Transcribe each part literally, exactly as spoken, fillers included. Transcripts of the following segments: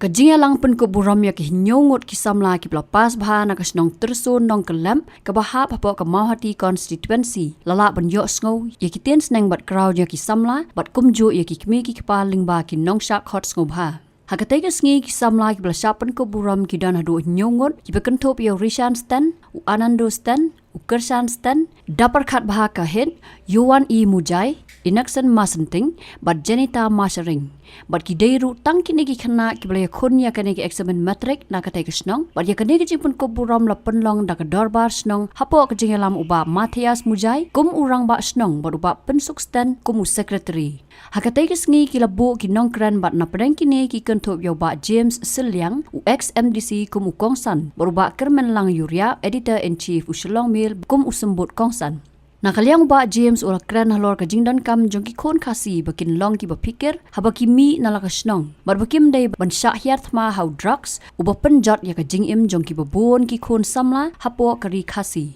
Ka jingïalang pynkup burom ïa ki hynñiew ngut ki samla kiba la pass bha na ka shnong Tyrso Nongkyllem kaba hap hapoh ka Mawhati constituency la lah ban ïohsngew ïa ki tiensneng bad kraw jong ki samla bad kumjuh ïa ki kmie ki kpa lyngba ki nongshah khot sngewbha. Ha katei ka sngi ki samla kiba la shah pynkup burom ki don haduh hynñiew ngut, kiba kynthup ïa u Rishan Sten, u Anando Sten, u Kyrshan Sten, da pyrkhat bha ka Hit, Yowan E Mujai, Inakson Masenting bad Janita Masharing. Bad ki dei ruh tang kine ki khynnah kiba la ïakhun ïa kane ka eksamin matrik na katei ka shnong. Bad ïa kane ka jingpynkup burom la pynlong da ka dorbar shnong hapoh ka jingïalam u Bah Matthias Mujai kum u rangbah shnong bad u Bah Pynsuk Sten kum u sekretari. Ha katei ka sngi ki la buh ki nongkren bad na pdeng kine ki kynthup ïa u Bah James Sylliang, u ex M D C kum u kongsan, bad u Bah Kyrmenlang Ïuriah, editor in chief u Shillong Mail kum u symbud kongsan. Na ka liang u Bah James u la kren halor ka jingdonkam jong ki khun Khasi ba kin long kiba phikir haba ki mih na la ka shnong, bad ba kim dei ban shah hiar thma ha u drugs uba pynjot ïa ka jingim jong kiba bun ki khun samla hapoh ka ri Khasi.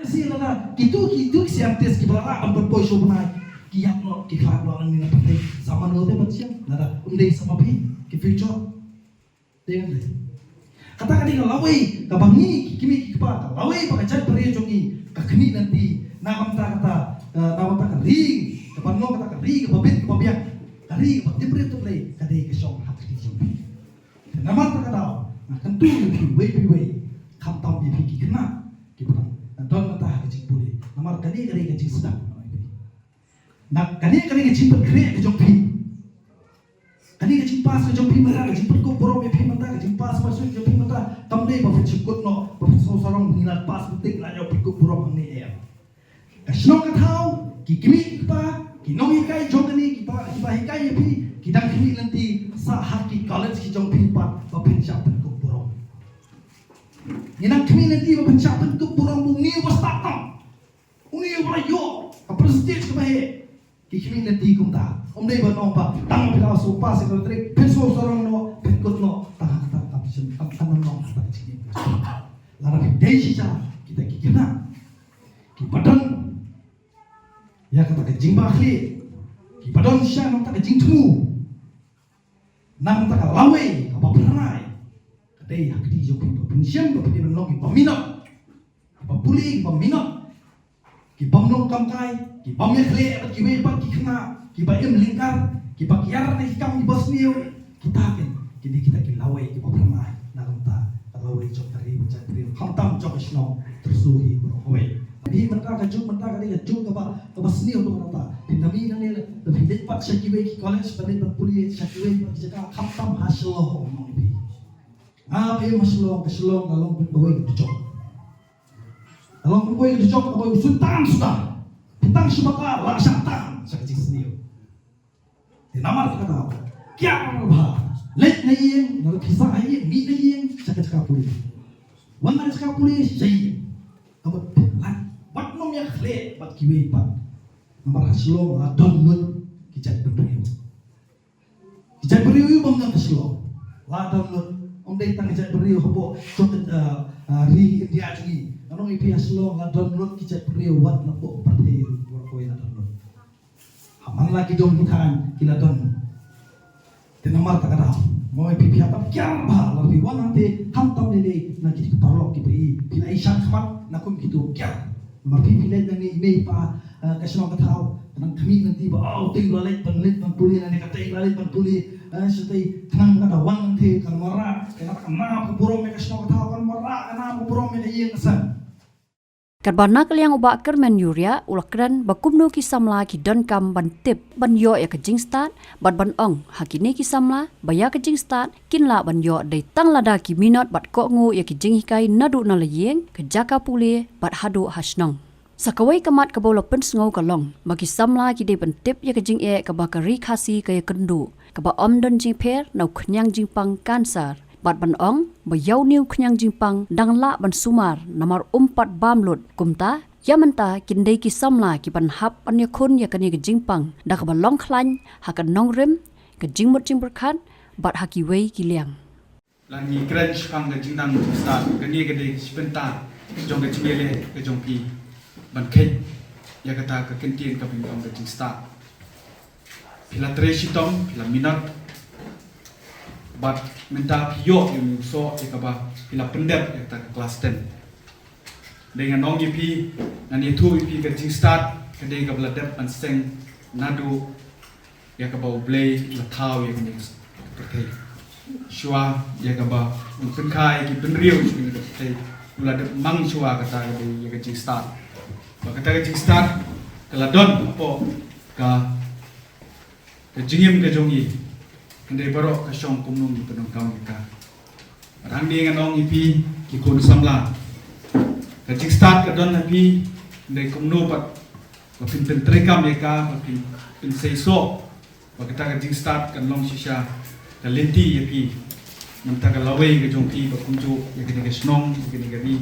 Si lada kitu kitu ki scientist kiba la lah ban pynpoi shuh bnai, ki ïap noh, ki khlad noh nangne na pyrthei. Sa mano te ban shem, lada ym dei sa ma phi ki future. Te ngan dei. Kata ka dei ka lawei kaba ngi ki kmie ki kpa, ka lawei ba ka jaitbynriew jong ngi ka khmih lynti na ka bynta kata, eh, na ka bynta ka ri, kaba long kata ka ri kaba bit kaba biang, ka ri kaba tip briew tip Blei, ka dei ka shong ha ka kti jong phi. Namar kata ka daw nga kyntu ïa phi uwei pa uwei, khamtam ïa phi ki khynnah kiba dang don mynta ha ka jingpule. Namar kane ka dei ka jingsdang. Na kane ka dei ka jingpynkhreh ka jong phi. Kane ka jingpass ka jong phi mynta, ka jingpynkup burom ïa phi mynta, ka jingpass matric ka jong phi mynta, kam dei ba phin shu kut noh, ba phin sngewsarong ba ngi la pass matric, la ïoh pynkup burom hangne. Ka shnong ka thaw, ki kmie ki kpa, ki nonghikai jong kane, kiba, kiba hikai ïa phi, ki dang khmih lynti sha ha ki college ki jong phi pat ba phin shah pynkup burom. Ngi dang khmih lynti ba phin shah pynkup burom, ba une uba stad tam, une uba la ïoh ka percentage kaba heh, ki khmih lynti kumta. Ym dei ban ong ba tang phi la shu pass secondary, phin sngewsarong noh, phin kut noh, tang ha kata ka pyrshah, kam, kam long ha kata ka jingim. Lada phi dei shisha kita ki khynnah kiba don ïa kata ka jingbakla, kiba don shisha na kata ka jingthmu, na kata ka lawei kaba phyrnai, ka dei ha kti jong phi ba phin shem, ba phin dei ban long kiba minot, kiba pule, kiba minot, kibym long kam kai, kibym ïakhleh bad kiwei pat ki khynnah, kiba im lyngkar, kiba kiar na ki kam kiba sniew. Kita kin, kine kita ki lawei kiba phyrnai na ka bynta ka lawei jong ka ri bad jaitbynriew, khamtam jong ka shnong Tyrso hi baroh kawei. Hi mynta ka juk, mynta ka dei ka juk kaba, kaba sniew ruh mynta. Phin da mih nangne, da phi leit pat sha kiwei ki college, phin leit ban pule sha kiwei pat ki jaka, khamtam ha Shillong, nong ïa phi. Nga ba im ha Shillong, ka Shillong ka long kawei ka dujok. Ka long kawei ka dujok, kawei u sultan suda. Phi tang shu bakla, la shah tan sha ka jingsniew. Te namar kata, kiar bha. Leit na ïing, lada phi sah ha ïing, mih na ïing sha ka jaka pule. Wan na ka jaka pule sha ïing. Kaba phi lait, wat nym ïakhleh bad kiwei pat. Namar ha Shillong la don lut ki jaitbynriew. Ki jaitbynriew ïa u bym don ha Shillong. La don lut. Ym dei tang ki jaitbynriew hapoh jong ka, eh, eh, ri India jong ngi. Nga ong ïa phi ha Shillong la don lut ki jaitbynriew wat na poh pyrthei ruh, baroh kawei la don lut. Ha man la ki dong ki thaiñ ki la don. Te namar kata ka daw, mo phi, phi hap ban kiar bha, lada phi wan hangte, khamtam lei lei na ki paralok kiba ïeit, phi la ïashem khmat na kum kito, kiar. Namar phi, phi leit nangne i mei i pa, eh, ka shnong ka thaw, ka nang khmih nanti ba, oh, teng la leit ban, leit ban pule, nangne katei la leit ban pule, eh, shatei, khnang lada wan hangte kan wanrah ka nam ka burom ïa ka shnong ka thaw, kan wanrah ka nam ka burom ïa ka ïing ka sem. Katba na ka liang u Bah Kyrmen Ïuria u la kren ba kumno ki samla ki donkam ban tip ban ïoh ïa ka jingstad, bad ban ong ha kine ki samla ba ïa ka jingstad kin lah ban ïoh dei tang lada ki minot bad kohnguh ïa ki jinghikai naduh na la ïing, ka jaka pule bad haduh ha shnong. Sa kawei ka mat kaba u la pynsngew ka long ba ki samla ki dei ban tip ïa ka jingeh kaba ka ri Khasi ka ïakynduh, kaba ym don jingpher na u khñiang jingpang cancer. Bad ban ong ba ïa une u khñiang jingpang dang lah ban sumar namar um pat bam lut. Kumta, ïa mynta kin dei ki samla ki ban hap ban ïakhun ïa kane ka jingpang da kaba long khlaiñ ha ka nongrim, ka jingmut jingpyrkhat bad ha kiwei ki liang. Lada ngi kren shaphang ka jingnang jingstad, kane ka dei ka shi bynta jong ka jingïaleh ka jong phi ban kheiñ ïa kata ka kyntien kaba nyngkong, ka jingstad. Phi la trei shitom, phi la minot. Bad mynta phi ïoh ïa une u soh ïa kaba phi la pyndep ïa kata ka klas ten. Dei ngan ong ïa phi, ngan ïathuh ïa phi ka jingstad ka dei kaba la dep ban seng naduh ïa kaba U Blei u la thaw ïa kane ka pyrthei. Shuwa ïa kaba un pynkha ïa ki bynriew sha kane ka pyrthei, u la dep mang shuwa kata ka dei ïa ka jingstad. Ba kata ka jingstad ka la don hapoh ka ka jingim ka jong ngi. Hynrei baroh ka shong kumno ngi pyndonkam ïa ka. Bad hangne ngan ong ïa phi ki khun samla, ka jingstad ka don ha phi, hynrei kumno pat ba phin pyntreikam ïa ka, ba phin pynseisoh ba kata ka jingstad kan long shisha ka lynti ïa phi. Namar ka lawei ka jong phi ba kumjuh ïa kane ka shnong, ïa kane ka ri,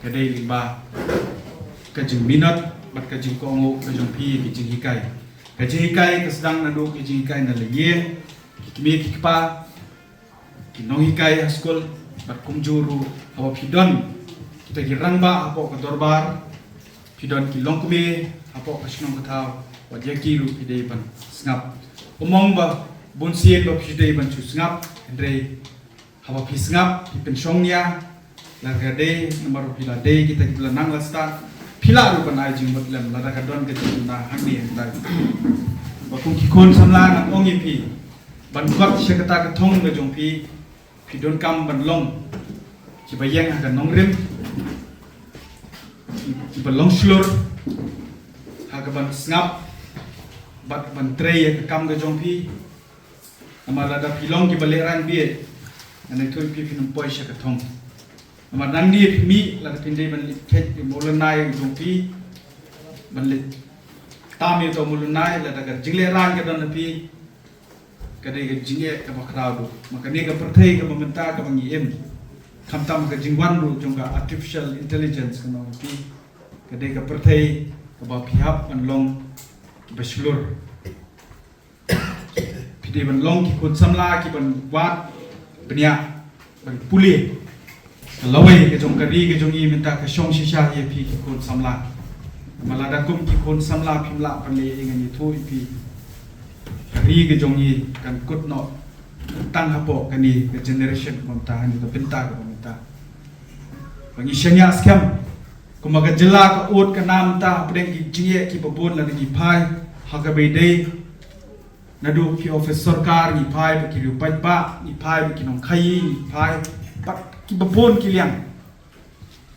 ka dei lyngba ka jingminot bad ka jingkohnguh ka jong phi ïa ki jinghikai. Ka jinghikai ka sdang naduh ka jinghikai na lade, ki kmie ki kpa, ki nonghikai ha skul, bad kumjuh ruh haba phi don kita ki rangbah hapoh ka dorbar, phi don ki longkmie hapoh ka shnong ka thaw, bad ïa ki ruh phi dei ban sngap. Ym ong ba bunsien ba phi dei ban shu sngap, hynrei haba phi sngap, phi pynshong nia, lada ka dei, namar phi la dei kita kiba la nang la stad, phi lah ruh ban ai jingmut lem, lada ka don ka jingduna hangne hangtai. Ba kum ki khun samla ngan ong ïa phi, ban kot sha kata ka thong ka jong phi, phi donkam ban long kiba ïeng ha ka nongrim, kiba long shlur ha kaban sngap bad ban trei ïa ka kam ka jong phi. Namar lada phi long kiba lehraiñ bieit, ngan ïathuh ïa phi, phin ym poi sha ka thong. Namar nangne phi mih, lada phin dei ban leit kheit ïa u mawlynnai jong phi, ban leit tam ïa uta u mawlynnai, lada ka jinglehraiñ ka don ha phi, ka dei ka jingeh kaba khraw duh. Ma kane ka pyrthei kaba mynta kaba ngi im, khamtam ka jingwan ruh jong ka artificial intelligence, ka nong phi, ka dei ka pyrthei kaba phi hap ban long kiba shlur. Phi dei ban long ki khun samla kiban wad bniah, ban pule. Ka lawei ka jong ka ri ka jong ngi mynta ka shong shisha ïa phi ki khun samla. Namar lada kum ki khun samla phim lah ban leh, ngan ïathuh ïa phi, ka ri ka jong ngi kan kut noh tang hapoh kane ka generation kaba mynta, ha kane ka bynta kaba mynta. Ba ngi shaniah skhem, kumba ka jylla ka ud ka nam mynta hapdeng ki jingeh kiba bun, lada ngi phai ha kaba ïadei naduh ki office sorkar, ngi phai bad ki riew paidbah, ngi phai bad ki nongkhaii, ngi phai bad kiba bun ki liang.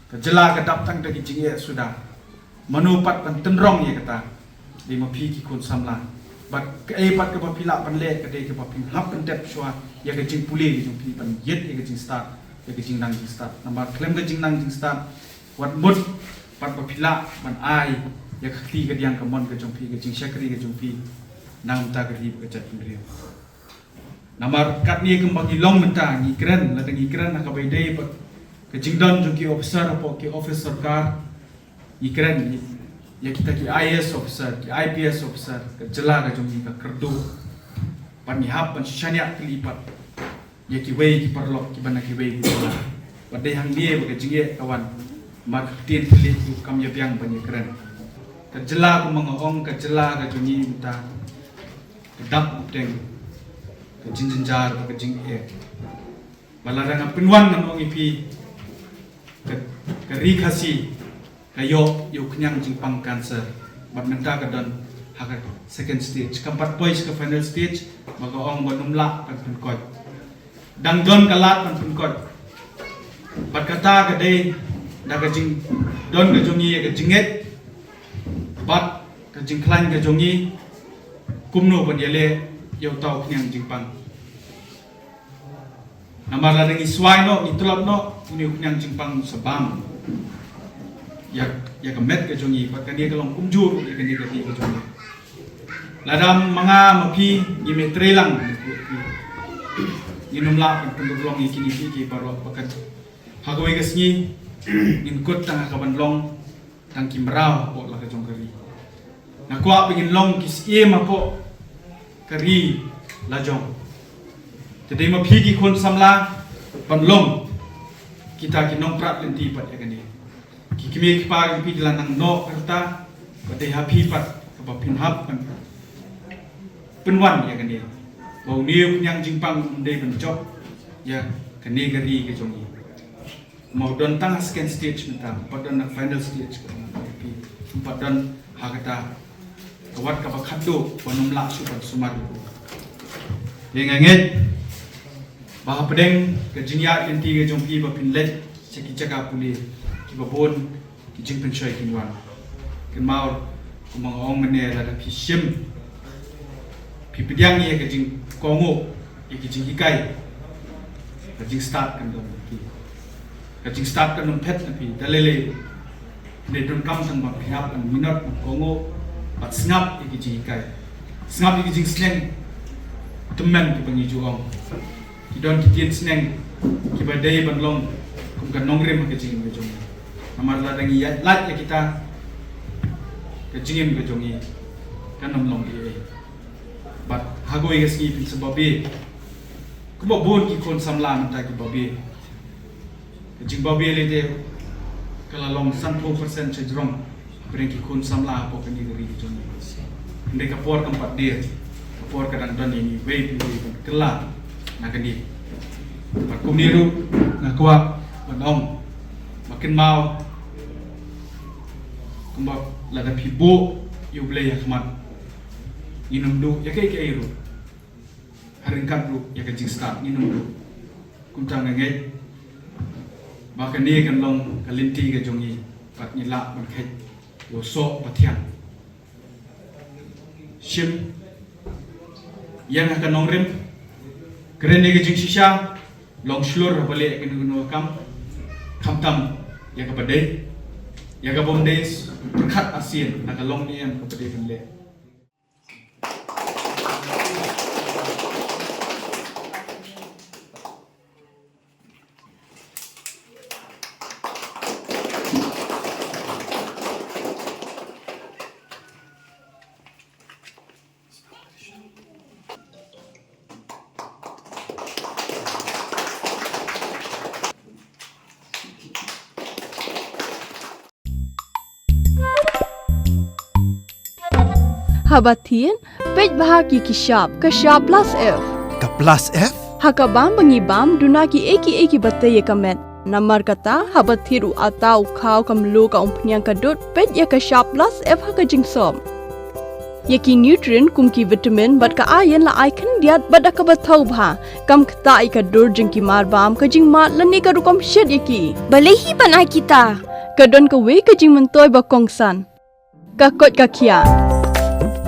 Ka jylla ka dap tang da ki jingeh suda. Mano pat ban tynrong ïa kata? Dei ma phi ki khun samla. Bad kaei pat kaba phi lah ban leh, ka dei kaba phin hap pyndep shuwa ïa ka jingpule ka jong phi, ban ïit ïa ka jingstad, ïa ka jingnang jingstad. Namar khlem ka jingnang jingstad, wat mut pat ba phi lah ban ai ïa ka kti kadiang kamon ka jong phi, ka jingshakri ka jong phi na ka bynta ka ri bad ka jaitbynriew. Namar katne kumba ngi long mynta, ngi kren, lada ngi kren ha kaba ïadei bad ka jingdon jong ki officer hapoh ki office sorkar, ngi kren ïa kita ki I A S officer, ki I P S officer, ka jylla ka jong ngi ka kyrduh. Bad ngi hap ban shaniah kylli pat ïa kiwei ki paralok kiba na kiwei ki jylla. Bad dei hangne ba ka jingeh ka wan, namar ka ktien thylliej ruh kam ïa biang ban ïa kren. Ka jylla, kumba nga ong, ka jylla ka jong ngi mynta ka dap hapdeng ka jingjynjar bad ka jingeh. Ba lada ngan pynwan ngan ong ïa phi, ka, ka ri Khasi ka ïoh ïa u khñiang jingpang cancer. Bad mynta ka don ha ka second stage, kam pat poi sha ka final stage, ba ka ong ba ym lah ban pynkoit. Dang don ka lad ban pynkoit. Bad kata ka dei da ka jingdon ka jong ngi ïa ka jingngeit bad ka jingkhlaiñ ka jong ngi kumno ban ïaleh ïa uta u khñiang jingpang. Namar lada ngi swai noh, ngi tlot noh, une u khñiang jingpang sa bam ïa, ïa ka met ka jong ngi, bad kane ka long kumjuh ruh ïa kane ka ri ka jong ngi. Lada ma nga ma phi ngim trei lang, ngin ym lah ban pynurlong ïa kine kiei kiei baroh, ba kan ha kawei ka sngi ngin kut tang ha kaban long tang ki mraw hapoh la ka jong ka ri. Nga kwah ba ngin long ki syiem hapoh ka ri la jong. Te dei ma phi ki khun samla ban long kita ki nongprat lynti pat ïa kane. Ki kmie ki kpa ki, phi ki la nang noh ka rta, ba dei ha phi pat kaba phin hap ban pynwan ïa kane. Ba une u khñiang jingpang un dei ban jop ïa kane ka ri ka jong ngi. Ma u don tang ha second stage mynta, pat don ha final stage ka jong ngi. Pat don ha kata ka wat kaba khadduh ban ym lah shuh ban sumar. Ïa nga ngeit ba hapdeng ka jingïaid lynti ka jong phi ba phin leit sha ki jaka pule kiba bun ki jingpynshoi kin wan. Kynmaw kumba nga ong mynne, lada phi shim, phi pdiang ïa ka jingkohnguh, ïa ka jinghikai, ka jingstad kan don na phi. Ka jingstad kan ym phet na phi. Da lei lei phi donkam tang ba phi hap ban minot ban kohnguh bad sngap ïa ka jinghikai, sngap ïa ka jingsneng tymmen kiba ngi ju ong. Ki don ki tien sneng kiba dei ban long kum ka nongrim ha ka jingim ka jong ngi. Namar lada ngi ïaid lait ïa kita, ka jingim ka jong ngi kan ym long ei ei. Bad ha kawei ka sngi phin sa babe kumba bun ki khun samla mynta ki babe. Ka jingbabe lei te ka la long sanphew percent sha jrong hapdeng ki khun samla hapoh kane ka ri ka jong ngi. Hynrei ka por kam pat dier, ka por ka dang don ïa ngi wei pa wei ban kylla na kane. Bad kumne ruh nga kwah ban ong ba kynmaw kumba lada phi buh ïa U Blei ha khmat, ngin ym duh ïa kiei kiei ruh. Ha ryngkat ruh ïa ka jingstad ngin ym duh. Kumta nga ngeit ba kane kan long ka lynti ka jong ngi bad ngi lah ban kheit ïa u soh ba thiang. Shim ïa nga ka nongrim, kren ïa ka jingshisha, long shlur haba leh kano kano ka kam, khamtam ïa kaba dei, ïa kaba ym dei, pyrkhat arsien na ka long ne em kaba dei ban leh. Haba thied, peit bha ki ki shap, ka shap plus F. Ka plus F? Ha ka bam ba ngi bam, duna kiei kiei kiba tei ïa ka met. Namar kata, haba thied u atta, u khaw, ka mluh, ka umphniang, ka dud, peit ïa ka shap plus F ha ka jingsop. Ïa ki nutrient kum ki vitamin bad ka iron la ai khyndiat bad da kaba thaw bha. Kam ktah ïa ka dur jong ki mar bam, ka jingmad lane ka rukom shet ïa ki. Balei hi ban ai kita? Ka don kawei ka jingmyntoi ba kongsan. Ka koit ka khiah.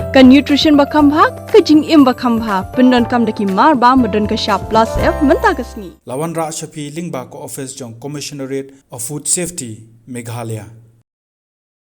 Ka nutrition ba kham bha, ka jingim ba kham bha. Pyndonkam da ki mar bam ba don ka shap plus F mynta ka sngi. La wanrah sha phi lyngba ka office jong Commissionerate of Food Safety, Meghalaya.